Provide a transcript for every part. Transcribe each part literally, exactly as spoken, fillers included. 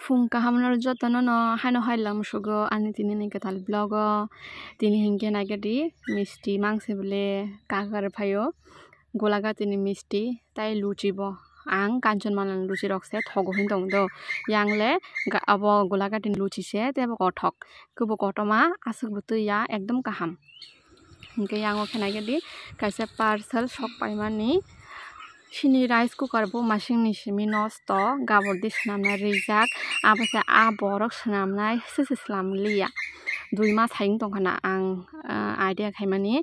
Phung kaham no jotono no haino hai lam sugo ani tini ni kwtal vlog o. Tini hinkhe naikhe di misti mangse bole kagar phaio. Golaghati ni misti tai luchi bo. Ang Kanchanmala ni luchi rok se thogo hin tong do. Yang le ga-, abo Golaghati ni luchi se tei bo kothok. Kebo kotorma aswk bo twi ya ekdom kaham. Hinkhe yang o khe naikhe di kaisa parcel sok paimani. Chini rice cooker bo masing ni simi nosto, gabur di swnamna rijak, abo se a borok swnamnai se se swnam liya. Dui mas hai wng tong khana ang, ah, idea khaimani,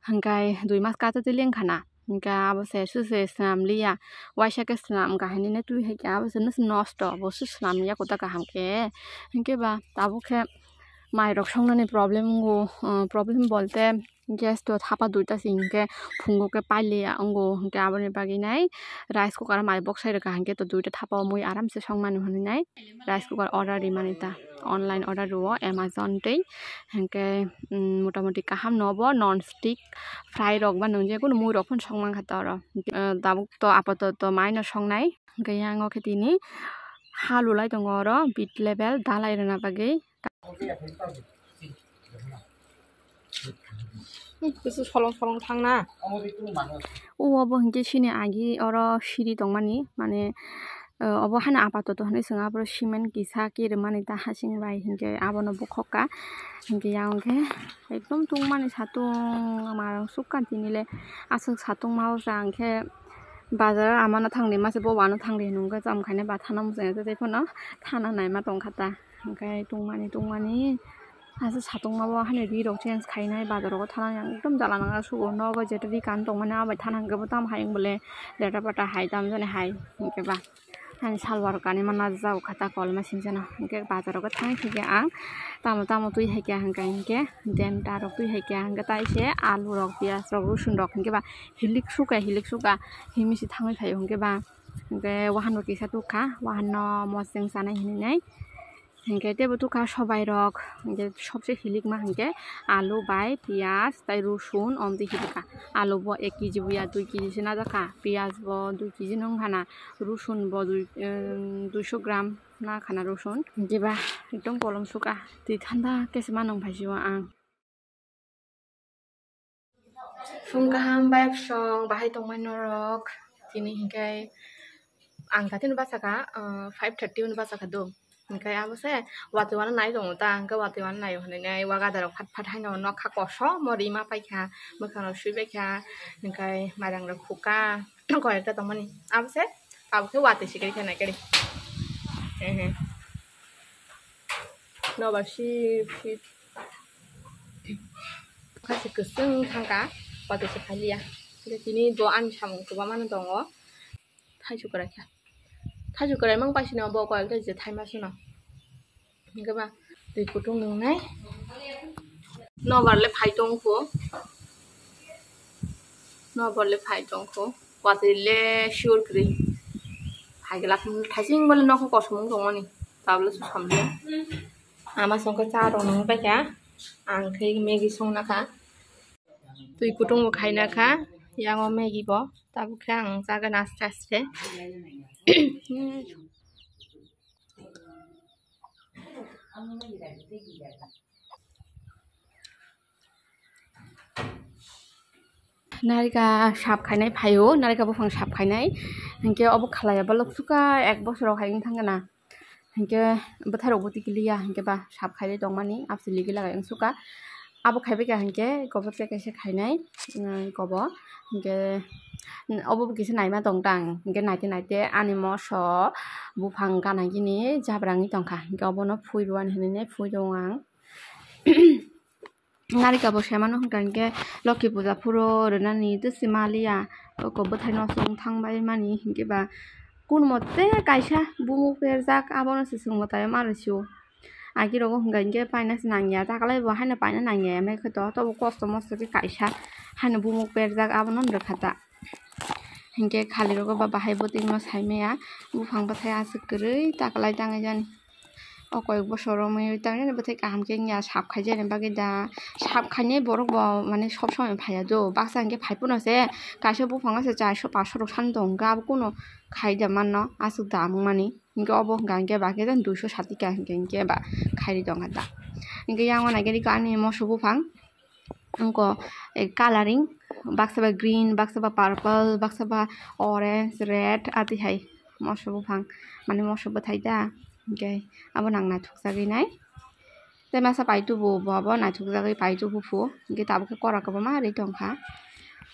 hwnkhe dui mas kato twi leng khana, hwnkhe abo se se se swnam liya, waisa khe swnam kahini ne twi hai khe abo se nosto, bo se swnam ya kota kaham khe, hwnkhe ba tabuk khe mai rok songnani problem wngo, ah, problem bolte Gas to thapa duita se hinkhe phungo khe pailiya wngo, hinkhe aboni bagwi nai rice cooker mai boksai rwkha, hinkhe to duita thapa o mui aram se songmani hwnwi nai rice cooker order rimani ta, online order rwo Amazon tei, hinkhe, mm, motamoti kaham no bo non stick fry rok ba nwngjai, kunu mui rok phano songmankha ta oro. Hinkhe, ah, tabuk to apatoto mai no songnai, hinkhe yang o khe tini ha lulai tongo oro bit level dalai rwna bagwi. Kisa solong solong thangna. O obo hinkhe chini agi oro siri tongmani, mane, eh, obo haino apatoto hinwi chwng aboro cement kisa kirimani ta hasing bai hinkhe abono bukhokka. Hinkhe yang khe ekdom tungmani satung marang sukha tini le aswk satung ma o chang khe bazar amano thangdi masa bo wano thangdi hinwi hwnkhe cham khainai ba thana muchungya tei phano thana naima tongkha ta. Hwnkhe tungmani tungmani aswk satungma bo haino ri rok change khainai bazar rogo thana yang ekdom jala nang sugo nogo jeto ri kan tongmani abai thana hwnkhe bo tamo hai wng bole leta pata hai tamo jani hai hwnkhe ba hani salwar kanwi ma najak kha ta kolma sinchano hwnkhe bazar rogo thangwi thikhe ang tamo tamo twi hai kha hwnkhe hwnkhe denta rok twi hai kha hwnkhe tai se alu rok piyaj rok rosun rok hwnkhe ba hilik sukha hilik sukha himisi thangwi phaio hwnkhe ba. Hwnkhe wahan bo kisa tukha, wahan no moseng chanai hinwi nai. Hwnkhe teibo tukha sobai rok, hwnkhe sobse hilikma hwnkhe alu bai piyaj tei rosun omtwi hilikha. Alu bo ek kg bo ya dui kg se najak kha, piyaj bo dui kg nung khana, rosun bo dui, em, duiso gram na khana rosun. Hwnkhe ba ekdom kolom sukha, twi thanda khe se ma nung phaisio ang. Phung kaham bai bwsong bahai tongmani norok. Tini hinkhe ang datino bachakha, ah, five thirty hwnwi bachakha do. Hinkhe abo se watwi uanw nai tongo ta, hinkhe watwi uanw naio hinwi nai o gada rok phat phat haino nokha kosom o rima paikha, mwkhang rok sui baikha, hinkhe mairang rok khukha, koi ekta tongmani. Abo se abo khe watwi se khe nai khe. Ehe. Nobar sip sip. Khasi kwchwng thangkha, watwi se phailiya. Tini bo ani samung kwbangma no tongo. Thaisu kwraikha. Thaisu kwrai mang paisino bo koi je thaima sino. Hwnkhe ba twi kutung nungnai. Nobar le phai tongkho. Nobar le phai tongkho. Watwi le sure kwrwi. Phai glak thaising bole nokho kosom wng tongmani. Tabole su samle. Ama songkhe cha rok nung paikha. Ang khe Maggie songna kha. Twi kutung bo khaina kha. Yang o Maggie bo. Tabuk khe ang chagana aste aste. Narika sap khainai phaio, narika buphang sap khainai. Hinkhe obo khalaiya bolok sukha ek bosor rok hai wng thang gana. Hinkhe bwthai rok bo tikiliya hinkhe ba sap khailai tongmani abse ligi lagai wng sukha. Abo khaibai kha hinkhe kobo tei kaisa khainai, um, kobo hinkhe obo bo kisa naima tong tang hinkhe naite naite ani moso buphang gana gini jabra wngwi tongkha hinkhe obono phui rwani hinwi phui tongo ang. Narika bo semano hwnkha hinkhe Lokhi puja phuru rwnani tei se maliya oko bwthai no chwng thang bai mani hinkhe ba kun mote kaisa bumuk berjak abono se chwng mwtai ma rw sio. Agi rogo hwnkha hinkhe paina se nangya takalai bo haino paina nangya emai khe to tobo kosto mosto khe kaisa haino bumuk berjak abono rwkha ta. Hinkhe khali rogo ba bahai bwtwi no sai maya buphang bwthai aswk kwrwi takalai tangwi jani. O koi bosor romwi tangwi bwthai kaham khe wngya sap khaijani bagwi da sap khainai borok bo mane sob somoi phaiya do baksa hinkhe phai phano se kaisa buphang no se charso paanso rok sani tongo hinkhe abo kunu khaida manno aswk da mani. Hinkhe obo hwnka hinkhe ba khe duiso sati ka hinkhe hinkhe ba khairi tongkha ta. Hinkhe yang o naikhe ani moso buphang wngkha, eh, coloring, baksa ba green, baksa ba purple, baksa ba orange, red, ati hai moso buphang, mane moso bwthai ta, hinkhe abo nang naithok jagwi nai. Tei masa pai tubu bo abo naithok jagwi pai tubu phu, hinkhe tabuk khe kora kwbangma ri tongkha.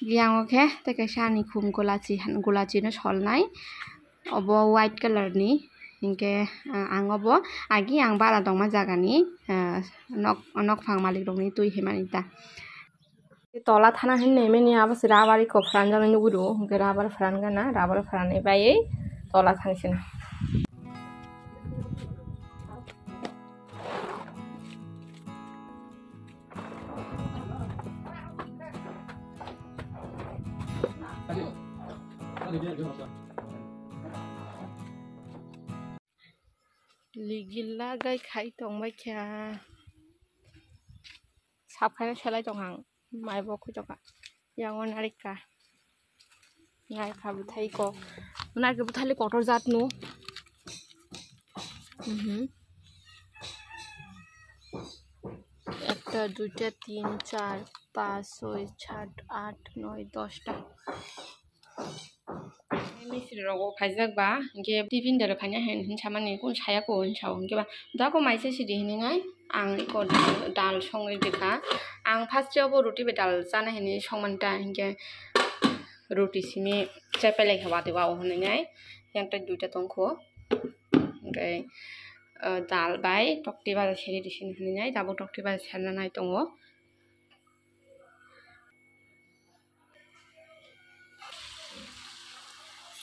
Yang o khe tei kaisa ani khum gulachi, gulachi no solnai. Obo white colour ni, hinkhe, ah, ang obo agi ang bara tongma jaga ni, ah, nok, nokphang malik rok ni twi himani ta. Tola thana hinwi mani abo se rubber iko pharanjaknai nugwi rwo, hinkhe rubber pharan gana, rubber pharanwi baiwi tola thang sina. Ligila gai khai tong bai kha. Sap khai selai tong ang. Mai bo khui tong kha. Yang o narikha. Ngai kha bwthai ko. Nai khe bwthai le kotor jat no. Mhm. Ekta, duita, tin, char, pas, soi, sat, at, noi, dosta. Misri rogo khaijak ba, hinkhe tiffin dero khaina hin, hin samani kun saya ko hin sao, hinkhe ba dako maisa sidi hininai ang iko dal, dal songwi dikha. Ang first o bo roti bai dal chana hinwi songmanta, hinkhe roti simi chepelai kha watwi wao hinwi nai, yang tei duita tongkho. Hinkhe, eh, dal bai tokti baja seri di sini hinwi nai, tabuk tokti baja serna nai tongo.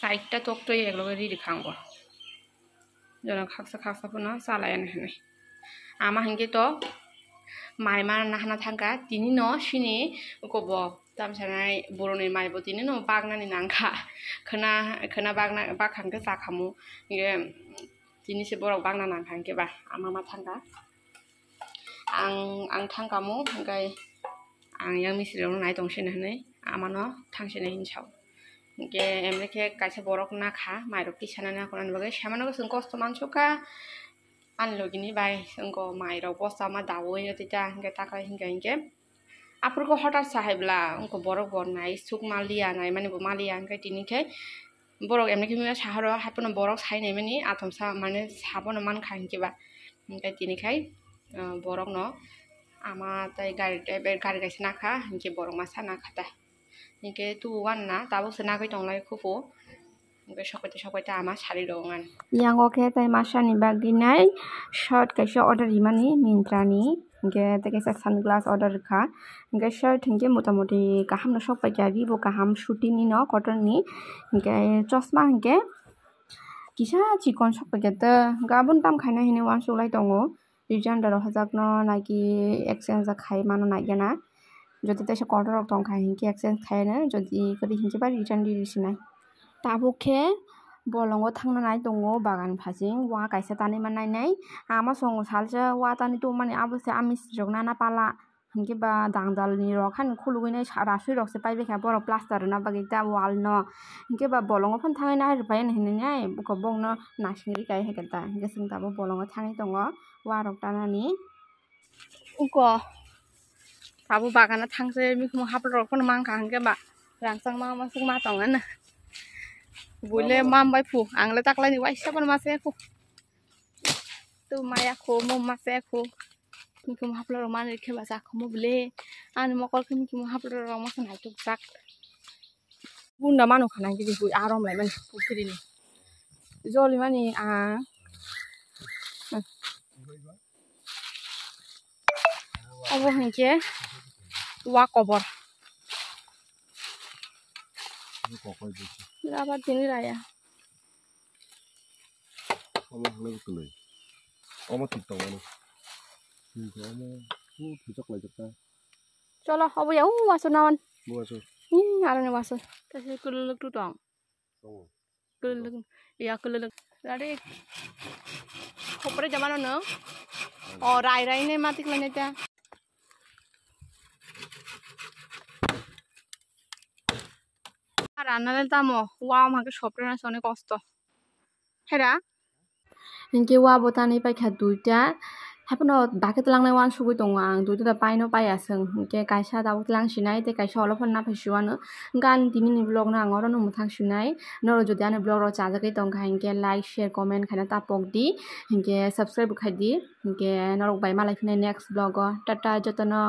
Side ta toktwi ekloge riri kha ang bo. Jono khaksa khaksa phano chalai ani hinwi. Ama hinkhe to mai ma nahana thangkha, tini no sini kobo tamsanai boroni mai bo tini no baknani nangkha. Khwna, khwna bakna, bakha hinkhe chakhamu. Hinkhe tini se borok bakna nangkha hinkhe ba ama ma thangkha. Ang, ang thangkhamu, hinkhe ang yang misri rokno nai tong sini hinwi amano thang sini hin sao. Hinkhe emni khe kaisa borok nakha, mairok tisanani nakorani bagwi samano chwng kosto mansukha. Ani logini bai wngkha mairok bosa ma daui tei ta hinkhe takhai hinkhe hinkhe aphuru khe hotar sa hai bwla wngkha borok bo nai suk maliya, naimani bo maliya, hinkhe tini khe borok emni khe mia sahoro hai phano borok sai naimani atomsa mane sabono mankha hinkhe ba. Hinkhe tini khai, ah, borokno ama tei gari driver gari kaisa nakha hinkhe borok masa nakha ta. Hinkhe tubu wanna tabuk se nagwi tonglai khupu. Hinkhe sokphaite sokphaite ama sari rok wngan. Yang o khe tei masani bagwi nai shirt kaisa order rimani Myntra ni. Hinkhe tei kaisa sunglass order rwkha. Hinkhe shirt hinkhe motamoti kaham no sokpaikha, ribo kaham suti ni no cotton ni. Hinkhe chosma hinkhe kisa chikon sokpaikha ta. Hinkhe aboni tam khaina hinwi uansuk lai tongo. Return da rok hajakno naki exchange khai mano nai gana. Jodi teisa kotor rok tong kha hinkhe exchange khai no, jodi kwrwi hinkhe ba return di rwsinai. Tabuk khe bolongo thangna nai tongo bagan phasing wa kaisa tani ma nai nai. Ama songo salsa wa tani tongmani abo se a mistri rok nana pala. Hinkhe ba dangjal ni rok hani khulugwi nai sa-, rasui rok se paibai kha borok plaster rwna bagwi ta wall no. Hinkhe ba bolongo phano thangwi nai rwphai hinwi nai bokno nasing rwkha hai khe ta. Hinkhe chwng tabuk bolongo thangwi tongo wa rok tanani. Uko abo bagana thangse mikhumu haphla rok phano mankha hinkhe ba rangchak ma ma suk ma tongana. Buile mam bai phu ang le taklai ni waisa phano ma se phu. Tu maya kho mo ma se kho. Mikhumu haphla rok mani khe ba sa kho mo bile. Ani mokol khe mikhumu haphla rok ma se naituk jak. Bunda mano khana gidi hui arom lai mani pukhiri ni. Joli mani a. Obo hinkhe wa kobor. Rubber tini raya. Omo hwnwi kwlwi. Omo thik tongmani. Hinkhe omo, o thwijak laijak ta. Cholo, obo ya, o wasu nawan. Bo wasu. Ih, aroni wasu. Tasi kululuk tu tong. Tongo. Kululuk. Ya, kululuk. Rari. Khopre jamano no. O, rai rai ne mati khlai ne ta. Rana le tamo. Wow, mangke sopre na sone kosto. Hera. Hinkhe wa bo tanwi paikha duita. Haiphano bakhe tlangnai wansugwi tongo ang, duita da paino paiya chwng. Hinkhe kaisa tabuk tlang sinai tei kaisa olo phano naphai siwano. Hinkhe ani tinini vlog no ang orono mwthang sinai. Norok jodi ani vlog rok chajagwi tongkha hinkhe like, share, comment khaina ta pokdi. Hinkhe subscribe bo khaidi. Hinkhe norok bai malai phinai next vlog o. Tata jotono.